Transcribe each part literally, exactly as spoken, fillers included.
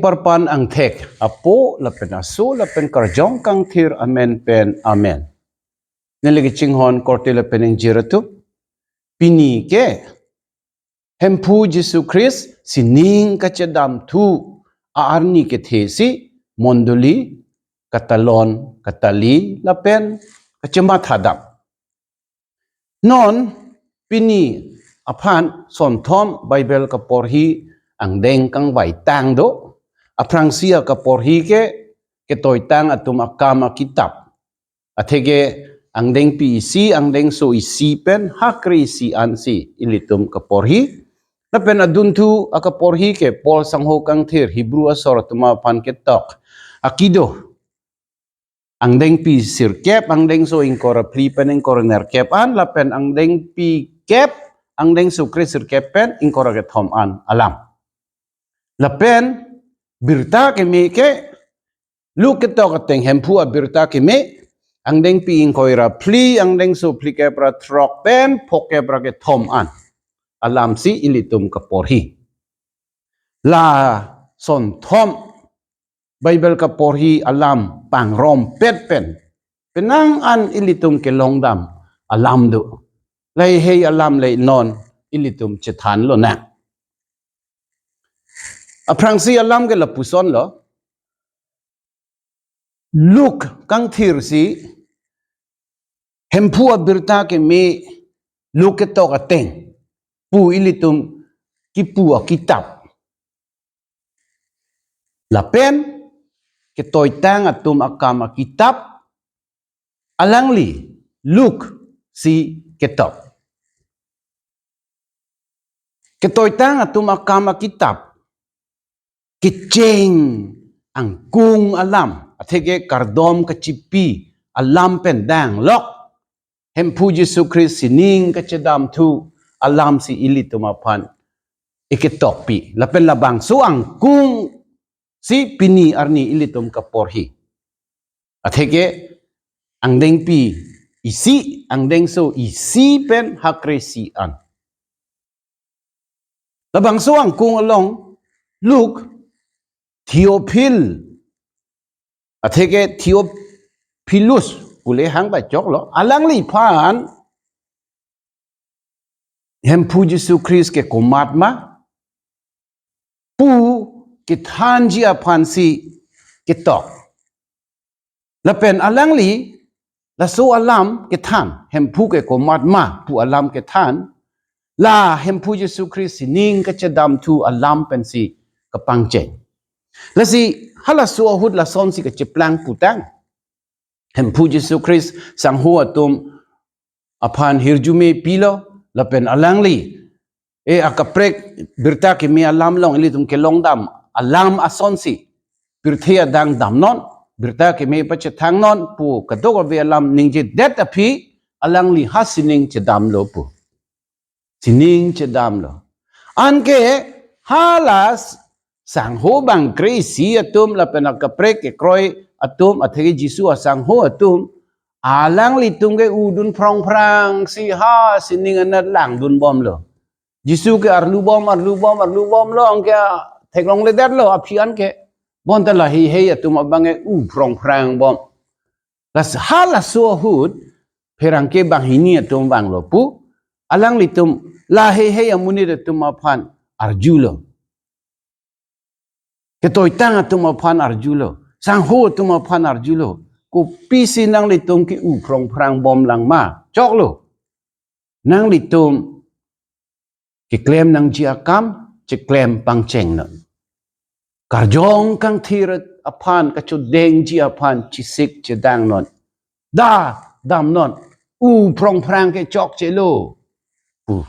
Parpan angthek, Apo lapen Aso lapen Karjong Kangthir amen pen amen. Neli kachinghon korte lapen ingjir atum. Pini ke Hemphu Jisu Christ sining kachedamthu a-arni kethe si mondoli katalon katali lapen kachematha dam. Non pini aphan sonthom Bible kaporhi angdeng kangvaitang do. Aphrangsi akaporhi ke Ketoitang atum akam akitap. Atheke angdengpi isi, angdengso isi pen hakre isi ansi ilitum kaporhi. Lapen adunthu akaporhi ke Paul sangho kangthir Hebrew asor atum aphan ketok akido. Angdengpi sirkep, angdengso ingkoi ra phli pen ingkoi ra nerkep an, lapen angdengpi kep, angdengso kre sirkep pen ingkoi ra kethom an alam. Lapen birta keme ke Luke ketok ateng Hemphu abirta keme, angdengpi ingkoi ra phli, angdengso phlikep ra throk pen phokep ra kethom an alamsi ilitum kaporhi. La sonthom Bible kaporhi alam pangrompet pen penang an ilitum kelongdam alam do. Lahei alam le non ilitum chethan lonang. Aphrangsi alam ke lapuson lo. Luke kangthir si Hemphu abirta keme Luke ketok ateng pu ilitum kipu akitap. Lapen Ketoitang atum akam akitap alangli Luke si ketok. Ketoitang atum akam akitap kecheng angkung alam, atheke kardom kachipi alam pen danglok Hemphu Jisu Christ sining kachedamthu alamsi ilitum aphan iketokpi. Lapen labangso angkung si pini arni ilitum kaporhi. Atheke angdengpi isi, angdengso isi pen hakre isi an. Labangso angkung along Luke Theophil, atheke Theophilus pule hang ba choklo, alangliphan Hemphu Jisu Christ ke komat ma pu kethanji aphansi ketok. Lapen alangli laso alam kethan, Hemphu ke komat ma pu alam kethan, la Hemphu Jisu Christ sining kachedamthu alam pensi kapangcheng. Lasi halaso ahut lasonsi kacheplang putang. Hemphu Jisu Christ sangho atum aphan hirjume pilo, lapen alangli, e akaprek birta keme alam along ilitum kelongdam alam asonsi pirthe adang damnon, birta keme pachethangnon pu kadokave alam ningjedet aphi alangli ha sining chedamlo pu. Sining chedamlo. Anke hala sangho bangkre isi atum lapen akaprek kekroi atum atheke Jisu asangho atum alanglitum ke udun phrongphrangsi ha sining anat langdunbomlo. Jisu ke arlubom, arlubom, arlubomlo, anke theklongledetlo aphi anke. Bonta lahei hei atum abang ke u phrongphrangbom. Lasi halaso ahut pherangke banghini atum vanglo pu, alanglitum lahei hei amonit atum aphan arjulo. Ketoitang atum aphan arjulo. Sangho atum aphan arjulo. Kopisi nanglitum ke u phrongphrangbom lang ma? Choklo. Nanglitum keklem nangji akam cheklem pangchengnon. Karjong Kangthir aphan kachodengji aphan chesik chedangnon. Da, damnon. U phrongphrang ke chokchelo pu.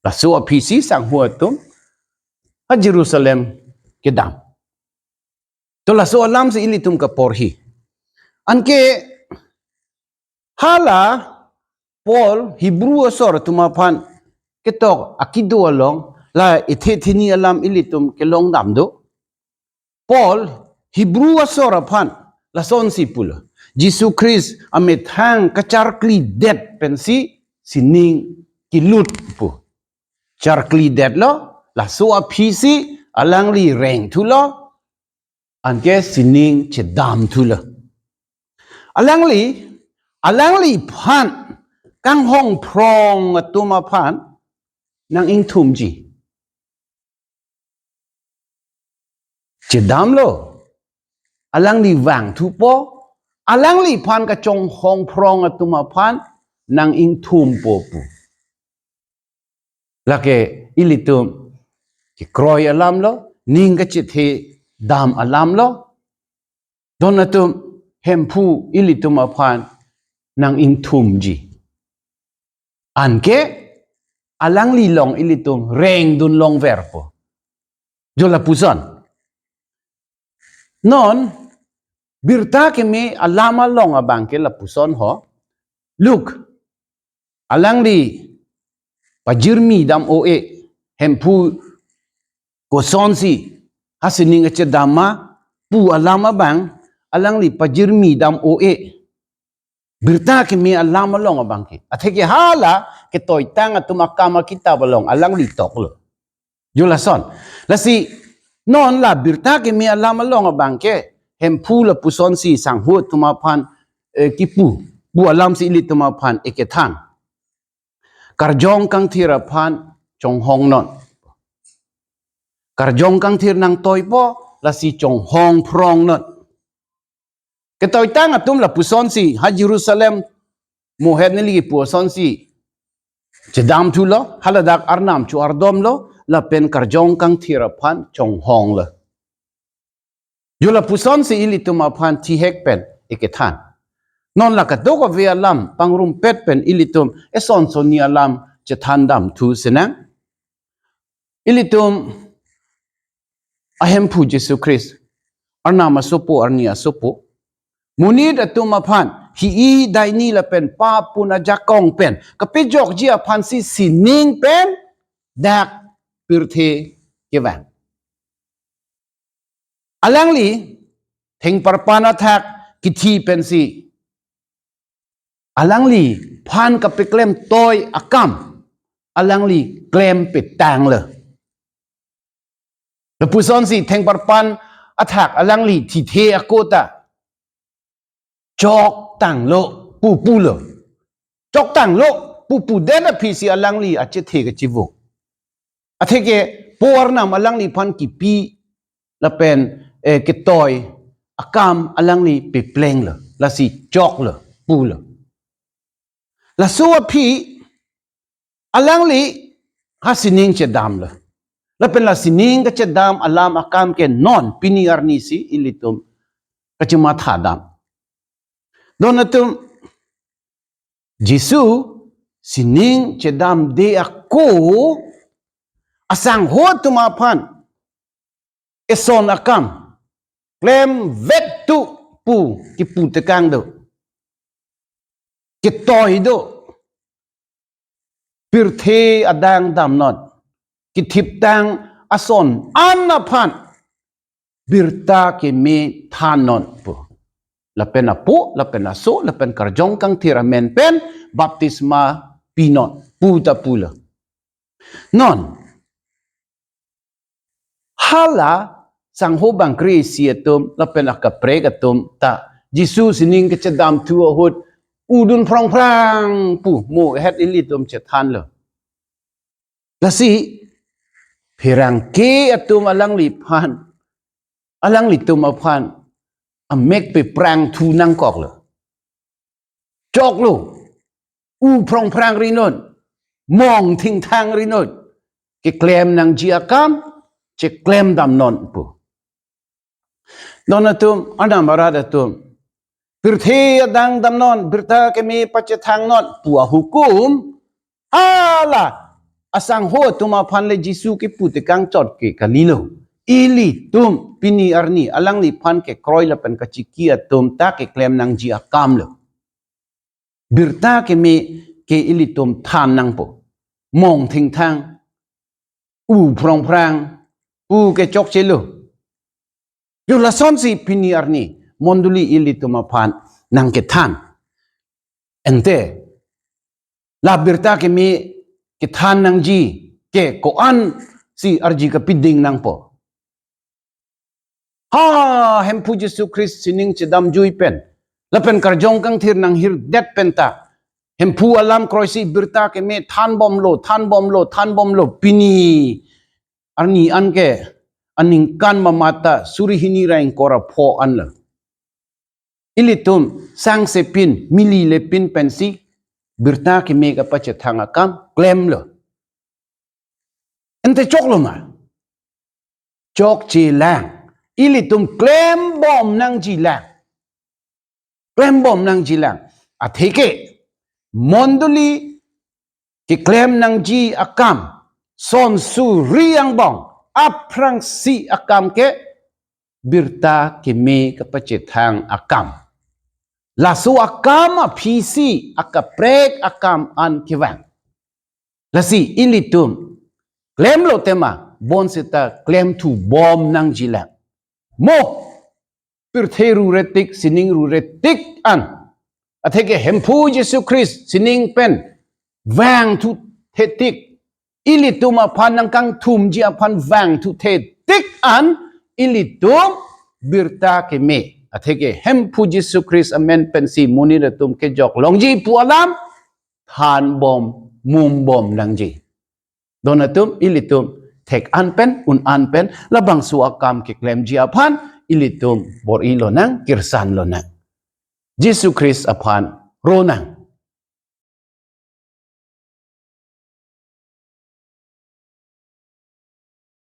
Laso aphisi sangho atum ha Jerusalem kedam. To laso alamsi ilitum kaporhi. Anke hala Paul Hebrew asor atum aphan ketok akido along la ethe theni alam ilitum kelongdam do. Paul Hebrew asor aphan lasonsi pulo. Jisu Christ amethang kacharklidet pensi sining kelut pu. Charklidetlo, laso aphisi alangli rengthulo, Anke sining chedamthulo. Alangli, alangliphan kanghong phrong atum aphan nang-ingthumji. Chedamlo. Alangli vangthupo. Alangliphan kachonghong phrong atum aphan nang-ingthumpo pu. Lake ilitum kekroi alamlo, ning kachethe dam alamlo. Don atum Hemphu ilitum aphan nang-ingthumji. Anke alangli along ilitum rengdun longverpo. Jo lapuson. Non birta keme alam along abangke lapuson ho. Luk, alangli pajirmi dam-o-e, Hemphu kosonsi ha sining kachedam ma pu alam abang, alangli pajirmi dam-o-e. Birta keme alam along abangke. Atheke hala ketoitang atum akam akitap along alangli toklo. Jo lason. Lasi non la birta keme alam along abangke Hemphu lapusonsi sangho atum aphan, eh, kipu, pu alamsi ilitum aphan ekethan. Karjong kangthir aphan chonghongnon. Karjong kangthir nangtoipo, lasi chonghong phrongnon. Ketoitang atum lapusonsi ha Jerusalem mohet neli kipu asonsi chedamthulo, haladak Arnam cho-ardomlo, lapen karjong kangthir aphan chonghonglo. Jo lapusonsi ilitum aphan thihek pen ekethan. Non la kadokave alam pangrumpet pen ilitum eson sonni alam chethan damthu sinang. Ilitum aHemphu Jesu Christ, Arnam asopo, Arni asopo, monit atum aphan hi-i daini lapen pap pun ajakong pen kapejokji aphansi sining pen dak pirthe kevang. Alangli thengparpan athak kithi pensi alangliphan kapeklemtoi akam alangli klempetanglo. Lapusonsi thengparpan athak alangli thithe ako ta choktanglo pupulo. Choktanglo pupudet aphisi alangli achethe kachivung. Atheke Po Arnam alangliphan kipi lapen, eh, ketoi akam alangli peplenglo, lasi choklo pulo. Laso aphi alangli ha sining chedamlo. Lapen la sining kachedam alam akam ke non pini arnisi ilitum kachematha dam. Don atum, Jesu sining chedamde ako asangho atum aphan eson akam klemvek tu pu kipu tekang do. Ketoi do. Pirthe adang damnon. Kethiptang ason an aphan birta keme thannon pu. Lapen Apo, lapen Aso, lapen Karjong Kangthir amen pen baptisma pinon pu ta pulo. Non, hala sangho bangkri isi atum lapen akaprek atum ta Jisu sining kechedam thu ahut udun phrongphrang pu mo het ilitum chethanlo. Lasi pherangke atum alangliphan, alanglitum aphan amek peprang thu nangkoklo. Choklo, u phrongphrang rinon, mong thingthang rinon, keklem nangji akam cheklem damnon pu. Don atum, anam arat atum, pirthe adang damnon, birta keme pachethangnon pu ahukum hala asangho atum aphan le Jisu kipu tekang chot ke kalilo. Ilitum pini arni alangliphan kekroi lapen kachiki atum ta keklem nangji akam lo. Birta keme ke ilitum than nangpo. Mong thingthang, u phrongphrang, u kechokchelo. Jo lasonsi pini arni mondoli ilitum aphan nangkethan. Ante la birta keme kethan nangji ke ko-ansi arji kapiding nangpo. Ha, Hemphu Jisu Christ sining chedamjui pen, lapen karjong kangthir nanghirdet penta, Hemphu alam kroisi birta keme thanbomlo, thanbomlo, thanbomlo, pini arni anke aningkan mamata suri hini ra ingkoi ra pho anlo. Ilitum sangsepen, mili lepin pensi birta keme kapachethang akam klemlo. Ante choklo ma? Chokchelang. Ilitum klembom nangjilang. Klembom nangjilang. Atheke mondoli keklem nangji akam, son suri angbong, aphrangsi akam ke birta keme kapachethang akam. Laso akam aphisi akaprek akam an kevang. Lasi ilitum klemlo tema bonseta klemthubom nangjilang. Mo, pirthe ruretik, sining ruretik an, atheke Hemphu Jisu Christ sining pen vangthu thetik, ilitum aphan nangkangthumji aphan vangthu thetik an, ilitum birta keme, atheke Hemphu Jisu Christ amen pensi monit atum kejok longji pu alam thanbom, mumbom nangji. Don atum, ilitum thek an pen, un an pen, labangso akam keklemji aphan ilitum bor-i lonang, kirsan lonang. Jisu Christ aphan ronang.